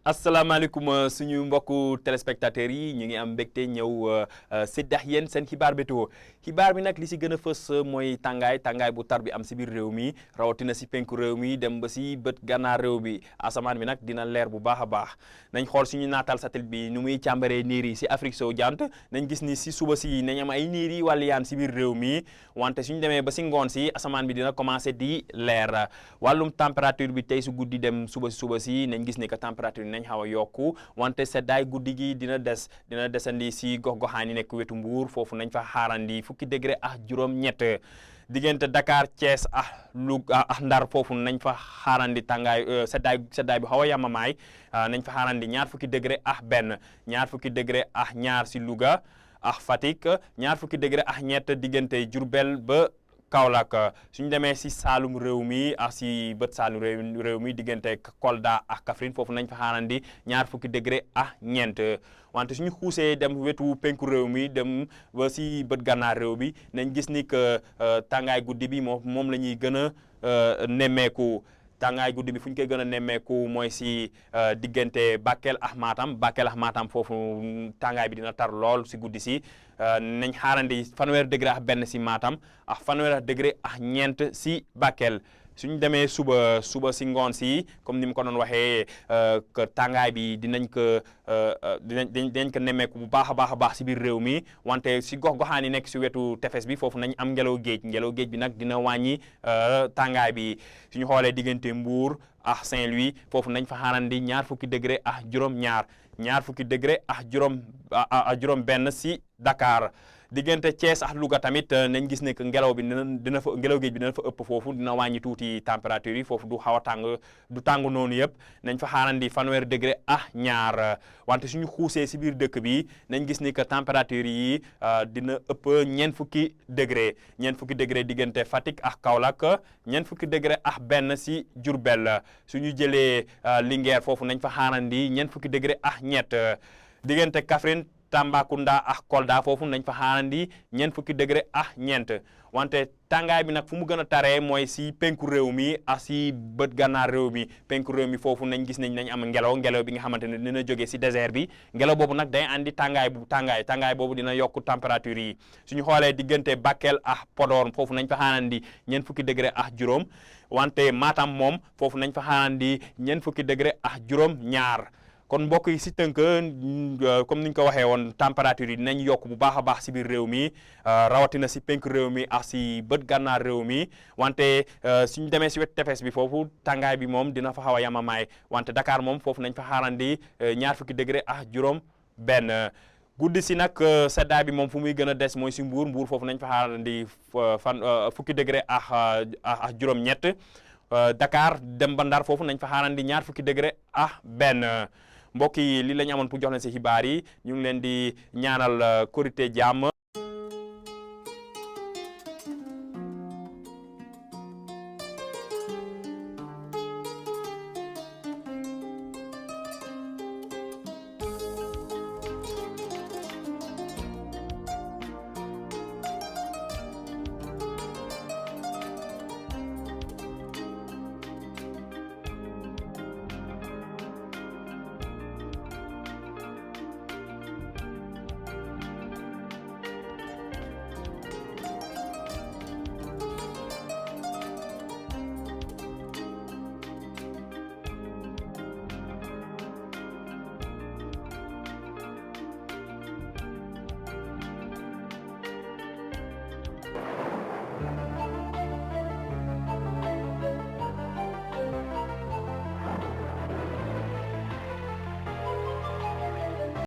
asalaamaaleykum suñu mbokku téléspectateurs yi ñu ngi am mbégte ñëw séddax yéen seen xibaar météo xibaar bi nag li si gën a fës mooy tàngaay bu tar bi am si biir réew mi rawatina si penku réew mi dem ba si bët gànnaar réew bi asamaan bi nag dina leer bu baax a baax nañ xool suñu naataal satellite bi nu muy càmbaree niir yi si Afrique sowu jant nañ gis ni si suba si nañ am ay niir yi wàlliyaan si biir réew mi wante suñu demee ba si ngoon si asamaan bi dina commencé di leer wàllum température bi tey su guddi dem suba si nañ gis ni que température nañ xaw a yokku wante seddaay guddi gi dina desandi si gox-goxaan yi nekk wetu Mbuur foofu nañ fa xaarandi fukki degré ak juróom-ñett diggante Dakar Thiès ak Louga ak Ndar foofu nañ fa xaarandi tàngaay seddaay bu xaw a yamamaay nañ fa xaarandi ñaar fukki degré ak benn ñaar fukki degré ak ñaar si Louga ak Fatick ñaar fukki degré ak ñett diggante Diourbel ba Kaolack suñu demee si Saalum réew mi ak si bët Saalum réew mi diggante Kolda ak Kaffrine foofu nañ fa xaarandi ñaar fukki degré ak ñeent wante suñu xuusee dem wetu penku réew mi dem ba si bët gànnaar réew bi nañ gis ni que tàngaay guddi bi moom la ñuy gën a nemmeeku tàngaay guddi bi fu ñu koy gën a nemmeeku mooy si diggante Bakel ak Matam foofu tàngaay bi dina tar lool si guddi si nañ xaarandi fanweer degré ak benn si Matam ak fanweer degré ak ñeent si Bakel suñ demee suba si ngoon si comme ni mu ko doon waxee que tàngaay bi dinañ ko nemmeeku bu baax a baax si biir réew mi wante si gox-goxaan yi nekk si wetu tefes bi foofu nañ am ngelaw géej bi nag dina wàññi tàngaay bi suñu xoolee diggante Mbour ak Saint-Louis foofu nañ fa xaarandi ñaar fukki degré ak juróom-ñaar ñaar fukki degré ak juróom benn si Dakar diggante Thiès ak Louga tamit nañ gis ne que ngelaw géej bi dina fa ëpp foofu dina wàññi tuuti température yi foofu du xaw a tàng noonu yëpp nañ fa xaarandi fanweer degré ak ñaar wante suñu xuusee si biir dëkk bi nañ gis ni que température yi dina ëpp ñeent fukki degré diggante Fatick ak Kaolack ñeent fukki degré ak benn si Diourbel suñu jëlee Linguère foofu nañ fa xaarandi ñeent fukki degré ak ñett diggante Kaffrine Tambacounda ak Kolda foofu nañ fa xaarandi ñeent fukki degré ak ñeent wante tàngaay bi nag fu mu gën a taree mooy si penku réew mi ak si bët gànnaar réew mi penku réew mi foofu nañ gis nañ am ngelaw bi nga xamante ne dina jógee si désert bi ngelaw boobu nag day andi tàngaay boobu dina yokk température yi suñu xoolee diggante Bakel ak Podor foofu nañ fa xaarandi ñeent fukki degré ak juróom wante Matam moom foofu nañ fa xaarandi ñeent fukki degré ak juróom ñaar kon mbokk yi si tënk comme ni ñu ko waxee woon température yi dinañ yokk bu baax a baax si biir réew mi rawatina si penku réew mi ak si bët gànnaar réew mi wante suñu demee si wet tefes bi foofu tàngaay bi moom dina fa xaw a yamamaay wante Dakar moom foofu nañ fa xaarandi ñaar fukki degré ak juróom benn guddi si nag seddaay bi moom fu muy gën a des mooy si Mbuur foofu nañ fa xaarandi fukki degré ak juróom ñett Dakar dem ba Ndar foofu nañ fa xaarandi ñaar fukki degré ak benn mbokk yi li la ñu amoon pour jox leen si xibaar yi ñu ngi leen di ñaanal korité jàmm